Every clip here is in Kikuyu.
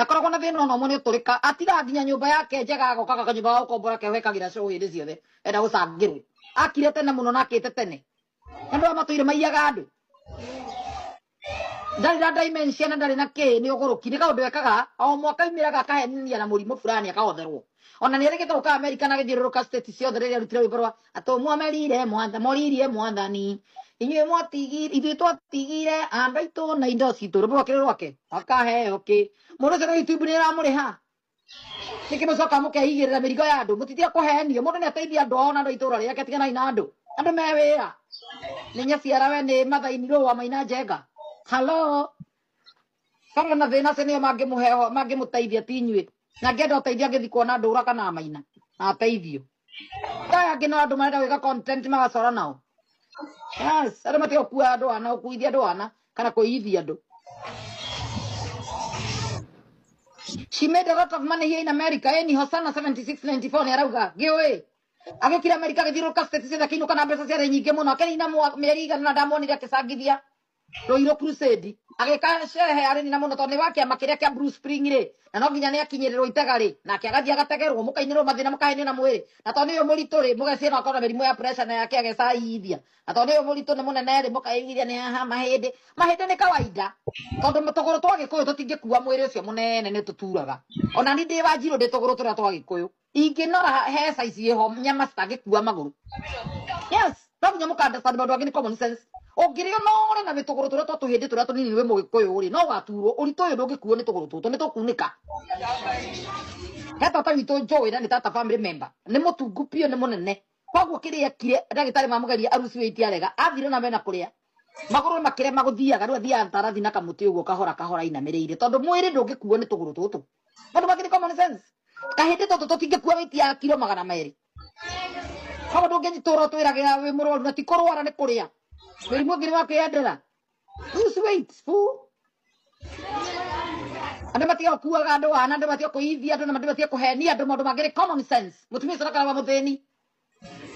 Ndakoragwo na thĩna ona ũmwe nĩ ũtũrĩka. Atigaga nginya nyũmba yake njega agokaga kanyũmba ga gũkombora keho ekagĩra show hĩndĩ ciothe. Enda gũcangĩrwo. Akire tene mũno na akĩte tene. Andũ aya matũire maiyaga andũ. Ndarĩ na dementia na ndarĩ na kĩ nĩ ũgũrũki nĩ kaũndũ ekaga o mwaka aumĩraga akahenania na mũrimũ fulani akahotherwo. Ona nĩ erĩgĩte gũka Amerika na agĩthiũrũrũka state ciothe rĩrĩa arutire rwĩmbo rwa atũmwo merire moririe mwathani inyuĩ mwatigire ithuĩ twatigire andũ aitũ na indo citũ rwĩmbo rwake rwake akaheo kĩ mũndũ ũcio na YouTube nĩ ĩramũrĩha nĩkĩ mũcokaga mũkeigĩrĩra mĩrigo ya andũ mũtitige kũhenio mũndũ nĩ ateithia andũ ao na andũ a itũũra rĩake tiganai na andũ andũ me wĩra nĩ nyaciara we nĩ mathaini rũa maina njenga halo korwo na thĩna acio nĩo mangĩmũhe mangĩmũteithia ti inyuĩ na angĩenda ũteithio angĩthiĩ kuona ndũra kana maina na ateithio aya angĩ no andũ marenda gwĩka content magacora nao yes andũ matige gũkua andũ ana gũkuithia andũ ana kana kũiyithia andũ. She made a lot of money here in America. Eni Hosanna 7694 nĩ arauga ngĩũĩ agĩũkire America agĩthiũrũrũka state ciothe akĩinũka na mbeca ciarĩ nyingĩ mũno akĩnina mĩeri igana na ndamuonire akĩcangithia Ruiru Crusade agĩka sherehe yarĩ nina mũno tondũ nĩ wa kĩama kĩrĩa kĩa Blue Spring rĩ na no nginya nĩ akinyĩrĩrwo itega rĩ nake agathiĩ agategerwo mũkainĩrwo mathĩna mũkahenio na mwĩrĩ na tondũ nĩ ũyũ mũritũ rĩ mũgeciria no akorwo na mĩrimũ ya pressure na yake agecaithia na tondũ nĩ ũyũ mũritũ nĩ mũnene rĩ mũkaigithia nĩ haha mahĩndĩ mahĩndĩ nĩ kawaida tondũ tũgũrũ twa gĩkũyũ tũtingĩkua mwĩrĩ ũcio mũnene nĩ tũturaga ona ni ndĩ wa njirũ ndĩ tũgũrũ tũrĩa twa gĩkũyũ ingĩnora he size ĩho nyama citangĩkua magũrũ yes no nginya mũka understand maũndũ angĩ nĩ common sense ũngĩrĩa nore na mĩtũgũrũ tũrĩa twa tũhĩndĩ tũrĩa tũnini wĩ mũgĩkũyũ rĩ no ũgaturwo ũritũ ũyũ ndũngĩkuo nĩ tũgũrũ tũtũ nĩ tũkunĩka he tata witũ njũĩ na nĩ tata family member nĩ mũtungu biũ nĩ mũnene koguo kĩrĩa ekire ndagĩtarĩ mamũgeria aruci weight arega athire na mena kũrĩa magũrũ makĩrema gũthiaga rĩu athiaga tarathi na kamũtĩ ũguo kahora kahora ainamĩrĩire tondũ mwĩrĩ ndũngĩkuo nĩ tũgũrũ tũtũ maũndũ mangĩ nĩ common sense kahĩndĩ tũtũ tũtingĩkua weight ya kiro 200 koguo ndũngĩtũra ũtwĩragĩra wĩ mũrwaru na ti kũrwara nĩ kũrĩa mĩrimũ ĩngĩ nĩ wakwĩyendera lose weight fool andũ matiga gũkuaga andũ ana andũ matiga kũiyithia andũ na andũ matiga kũhenia andũ maũndũ mangĩ nĩ common sense mũtumia ũcio ndakoragwo mũthĩni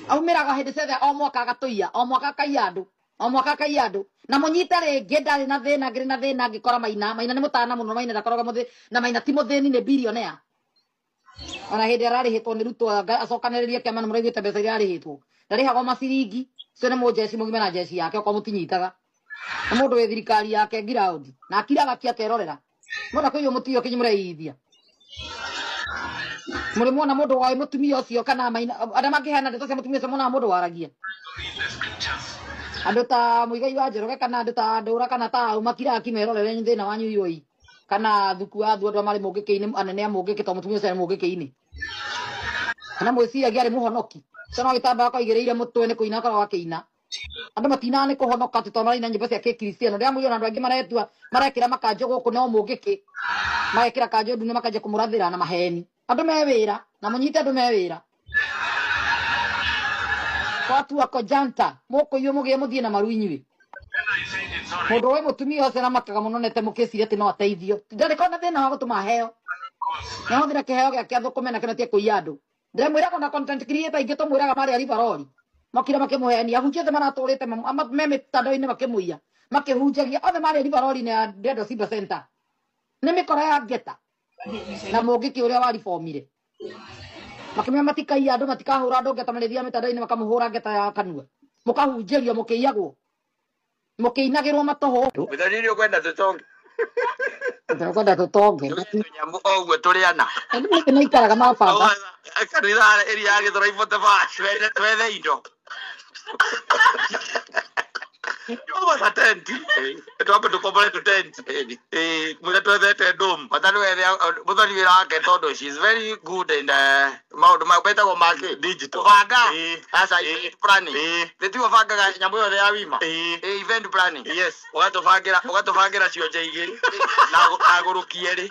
aumĩraga hĩndĩ ciothe o mwaka agatũiya o mwaka akaiya andũ o mwaka akaiya andũ na mũnyite rĩngĩ ndarĩ na thĩna ngĩrĩ na thĩna ngĩkora maina maina nĩ mũtana mũno maina ndakoragwo mũthĩni na maina ti mũthĩni nĩ billionaire ona hĩndĩ ararĩhĩtwo nĩ Ruto acokanĩrĩrie kĩama na mũraiguĩte mbeca iria arĩhĩtwo ndarĩhagwo maciringi cio nĩ mũnjeci mũgima na njeci yake okorwo mũtinyitaga nĩ mũndũ wĩ thirikari yake ngiraũndi na akiraga ki akerorera mwenda kũiywo mũtio kĩnyi mũreithia mũrĩ mwona mũndũ wa mũtumia ũcio kana maina arĩa mangĩheana ndeto cia mũtumia ũcio monaga mũndũ waragia andũ ta Muigai wa Njoroge kana andũ ta Ndũra kana ta au makiraga kimerorere thĩna wanyu yoi kana thuku wa thu andũ arĩa marĩ mũngĩkĩ-inĩ anene a mũngĩkĩ tondũ mũtumia ũcio arĩ mũngĩkĩ-inĩ kana mwĩciragia arĩ mũhonoki ũcio no gĩtambaya kaigĩrĩire mũtwe nĩ kũina akoragwo akĩina andũ matinaga nĩ kũhonoka atĩ tondũ maraina nyĩmbo cia gĩkristiano ndĩramũria ona andũ aingĩ maretua marekĩra makanjũ gũkũ no mũngĩkĩ magekĩra kanjũ ndune makanjia kũmũrathĩra na maheni andũ me wĩra na mũnyite andũ me wĩra watua kojanta mũkũiywo mũgĩe mũthiĩ na maru inyuĩ mũndũ wĩ mũtumia ũcio na makaga mũno nete mũkĩciria atĩ no ateithio ndarĩ kona thĩna wa gũtũma heo nĩahũthĩra kĩheo gĩake athũkũme nakĩo na tie kũiya andũ ndĩramwĩraga ona content creator aingĩ tũmwĩraga marĩ a Rivaroli mokire makĩmũhenia ahunjia othe maratũrĩte me mĩtandao-inĩ makĩmũiya makĩhunjagia othe marĩ Rivaroli na Ndendo Simba Center nĩ mĩkora ya ngeta na mũngĩkĩ ũrĩa waribomire makĩmenya matikaiya andũ matikahũra andũ ngeta marĩthiaga mĩtandao-inĩ makamũhũra ngeta ya kanua mũkahunjĩrio mũkĩiyagwo mũkĩinagĩrwo matũhũ Mũthoni nĩ ũkwenda tũtonge tũkwenda tũtonge tũnyamũ o ũguo tũrĩ ana andũ nĩkĩ maikaraga mabanga kanitha ĩrĩa ya Gĩthũrai 45 twethe indo Twambe tenti twambe tũkombore tũtenti mwĩra twethete ndũmu bata nĩ wethe mũthoni wĩra wake tondũ she is very good in maũndũ ma metagwo make Digital. kũbanga aca event planning nĩ tiwe ũbangaga nyamũ yothe ya wima event planning Yes. ũgatũbangĩra ũgatũbangĩra cionje igĩrĩ na agũrũki erĩ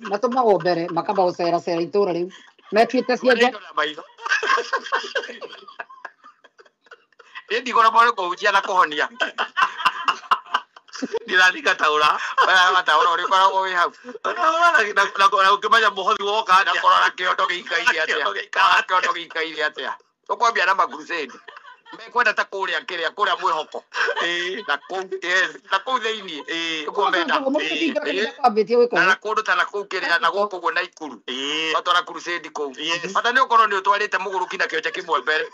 matũmagwo mbere makamba gũceracera itũra rĩu metuĩte cionje Indo na maitho niĩ ndigũragwo nĩ kũhunjia na kũhonia Ndirathiĩ ngataũra. gataũra ũrĩa ũkoragwo wĩ hau Na ũkĩmenya mũhothi woka na atĩa. kũrora kĩondo gĩikaire atĩa Kĩondo gĩikaire kĩondo gĩikaire atĩa tũkwambia na makrusade Mekwenda ta kũrĩa kĩrĩa kũrĩa mwĩhoko. Na kũu yes, na kũu thĩinĩ. Nĩkuo menda. Mũtũthinga kanitha kwambĩtie gwĩka Na ũguo. kũndũ ta na kũu kĩrĩa na gũkũ ũguo Naikuru. Watwara crusade kũu. Yes. Bata nĩ ũkorwo nĩ ũtwarĩte mũgũrũki na kĩonje kĩmwe mbere.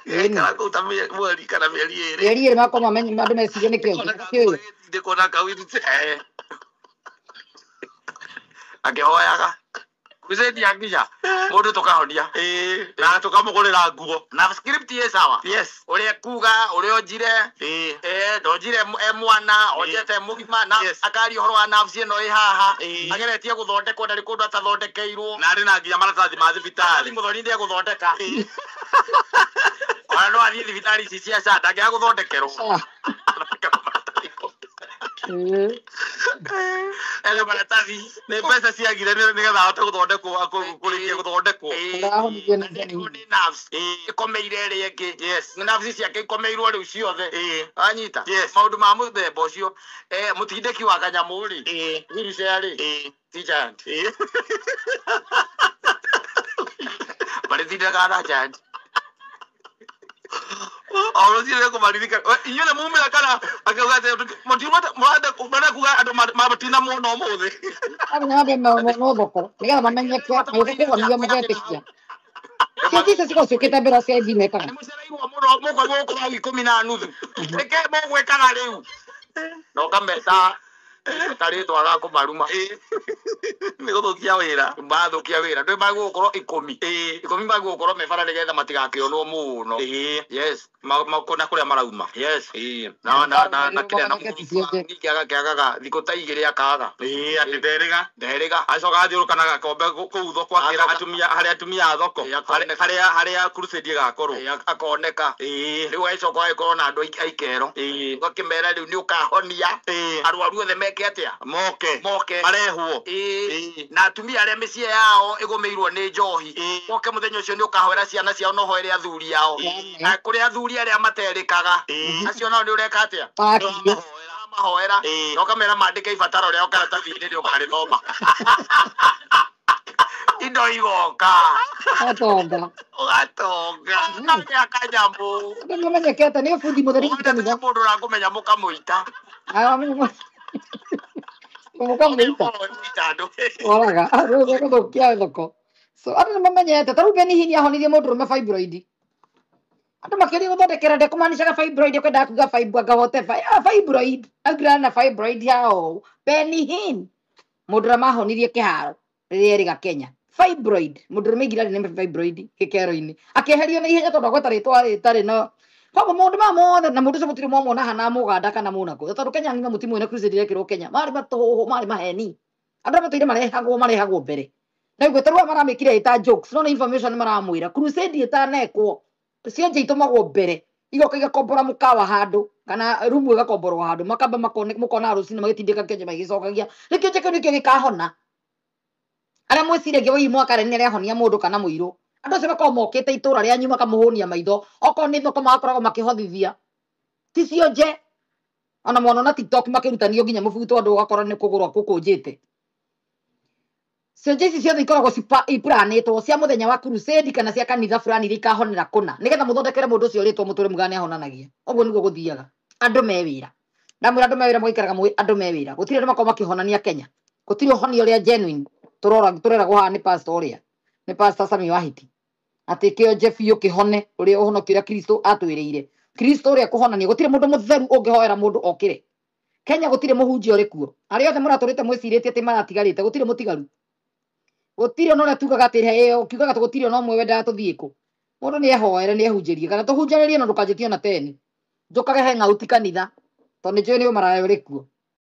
Ĩni. Kana kũu ta mweri kana mĩeri ĩrĩ. Mĩeri ĩrĩ makorwo mamenye andũ mecirie nĩ kĩonje. Kĩũĩ. Ndĩkuona kawiri. Akĩhoyaga. Crusade ya nginya mũndũ tũkahonia. Na tũkamũgũrĩra nguo. Na script ĩ sawa. Yes. Ũrĩa kuga, ũrĩa onjire, ndonjire e mwana, onjete mũgima na Yes. akaria ũhoro wa nerves ĩno ĩ haha. Ĩĩ. Ageretie gũthondekwo ndarĩ kũndũ atathondekeirwo. Na arĩ na nginya maratathi ma Thibitarĩ thibitarĩ. mũthoni ndegũthondeka. Ona no athiĩ thibitarĩ ici cia SHA ndangĩaga gũthondekerwo. Ah. Ĩĩ. Ena maratathi. Nĩ mbeca ciagire nĩgetha ahote gũthondekwo kũrĩkia gũthondekwo. Ũrahonirio nĩ Nĩ Ngai. nerves ikomeire ĩrĩa ĩngĩ. Yes. Nerves ciake ikomeirwo rĩu ciothe. Anyita. Yes. Maũndũ ma mũthemba ũcio. Mũtindĩki wa kanyamũ rĩ. Wheelchair rĩ. Ti giant. Marĩtindaga na giant. O rũcinĩ nĩkũmaririkana. Inyuĩ nĩ mumĩra kana akauga atĩ mũrenda kuga andũ matina muona ũmũthĩ. Amenya mambe monwo thoko nĩgetha mamenyeke magĩũka kũhonio magetĩkia. Cio icio cikoragwo ciũkĩte mbere cia IB mekaga. Nĩ mũcereirwo mũno mũkwa gũkũ hau ikũmi na nuthu. Nĩkĩ mũgwĩkaga rĩu? Na ũkameta karĩtwa ga kũmaruma. Nĩ gũthũkia wĩra. Mathũkia wĩra. Ndũĩ magũgũkorwo ikũmi. Ikũmi magũgũkorwo me bara nĩgetha matigakĩonwo mũno. Yes. Na kũrĩa marauma. Yes. Na na na na kĩrĩa na Mamenyeke ti cionje. ningĩ agakĩagaga thikũ ta igĩrĩ akaga. Atĩ nderĩga. Nderĩga. Acoka athiũrũka na gakombe kũu thoko akĩra Acoka- atumia harĩa atumia a thoko Akoneka. harĩa crusade ĩgakorwo. Akoneka. Rĩu agĩcoka agĩkorwo na andũ aikero. Ũgakĩmera rĩu nĩ ũkahonia. Arwaru othe meke atĩa? Moke. Moke. Marehwo. Na atumia arĩa mĩciĩ yao ĩgũmĩirwo nĩ njohi. Moke mũthenya ũcio nĩ ũkahoera ciana ciao na ũhoere athuri ao. Na kũrĩ athuri arĩa materĩkaga. Acio nao nĩ ũreka atĩa? Marakĩrio. Mahoera. Na ũkamera mandĩke ibataro rĩao karatathi-inĩ nĩ ũkarĩthoma. Indo igoka. Atonga. Ũgatonga. Ũkagĩa kanyamũ. Andũ mamenyekete nĩ bundi mũtheri Wona kanitha. mũndũ ũrakũmenya mũkamũita. Mũkamũita. Mũkamũita andũ. Oraga. Rĩu gũthũkia thoko. So andũ nĩ mamenyete. Ta rĩu Benny Hinn ahonirie mũndũrũme fibroid. Andũ makĩria gũthondekera ndekũmanicaga fibroid kwendaga kuga fibro anga whatever. Yeah, fibroid. Augire na fibroid yao. Benny Hinn. Mũndũ ũrĩa mahonirie kĩharo rĩrĩa erĩga Kenya. Fibroid. Mũndũ ũrũme aingĩra nĩ fibroid gĩkero-inĩ. Akĩeherio na ihenya tondũ agweta rĩtwa rĩtarĩ na koguo maũndũ maya mothe na mũndũ ũcio mũtirĩ mwamwona hana mũganda kana mũnakũ tondũ Kenya ng'ima mũtimũĩ na crusade irekĩrwo Kenya marĩ matũhũhũ marĩ maheni andũ arĩa matũire marehagwo mbere na ũguo tarĩu aya maramĩkire ĩta jokes no nĩ information maramwĩra crusade ĩtanekwo cionje itũmagwo mbere igoka igakombora mũkawa handũ kana rumu ĩgakomborwo handũ makamba mũkona rũcinĩ magĩtindĩka kĩonje magĩcokagia rĩu kĩonje kĩu nĩkĩo gĩkahona arĩa mwĩciragia woi mwaka nĩ arĩahonia mũndũ kana mũirũ andũ acio makoragwo mokĩte itũra rĩanyu makamũhũnia maitho okorwo nĩ thoko magakoragwo makĩhothithia ti cionje ona mwana na TikTok makĩrutanio nginya mũbuto andũ ũgakora nĩ kũgũrwo kũkũnjĩte cionje ici ciothe ikoragwo iplanĩtwo cia mũthenya wa crusade kana cia kanitha fulani iria ikahonera kũna nĩgetha mũthondekere mũndũ ũcio rĩtwa mũtũre muga nĩahonanagia ũguo nĩguo gũthiaga andũ me wĩra ndamwĩra andũ me wĩra mũgaikaraga mũĩ andũ me wĩra gũtirĩ andũ makoragwo makĩhonania Kenya gũtirĩ ũhonia ũrĩa genuine tũrora tũreragwo haha nĩ pastor ũrĩa nĩ pastor Sami Wahiti atĩ kĩonje biũ kĩhone ũrĩa ũhonokio ũrĩa Kristo atwĩrĩire Kristo ũrĩa kũhonania gũtirĩ mũndũ mũtheru ũngĩhoera mũndũ okĩre Kenya gũtirĩ mũhunjia ũrĩ kuo arĩa othe mũratũrĩte mwĩcirĩtie atĩ maratigarĩte gũtirĩ mũtigaru gũtirĩ ona ũrĩa tugaga atĩ he ũkiugaga gũtirĩ ona ũmwe wendaga tũthiĩ kũ mũndũ nĩ ehoere nĩ ehunjĩrie kana tũhunjanĩrie no ndũkanjĩtie ona teni njũkage he ng'auti kanitha tondũ nĩ njũĩ nĩ ũmaraya ũrĩ kuo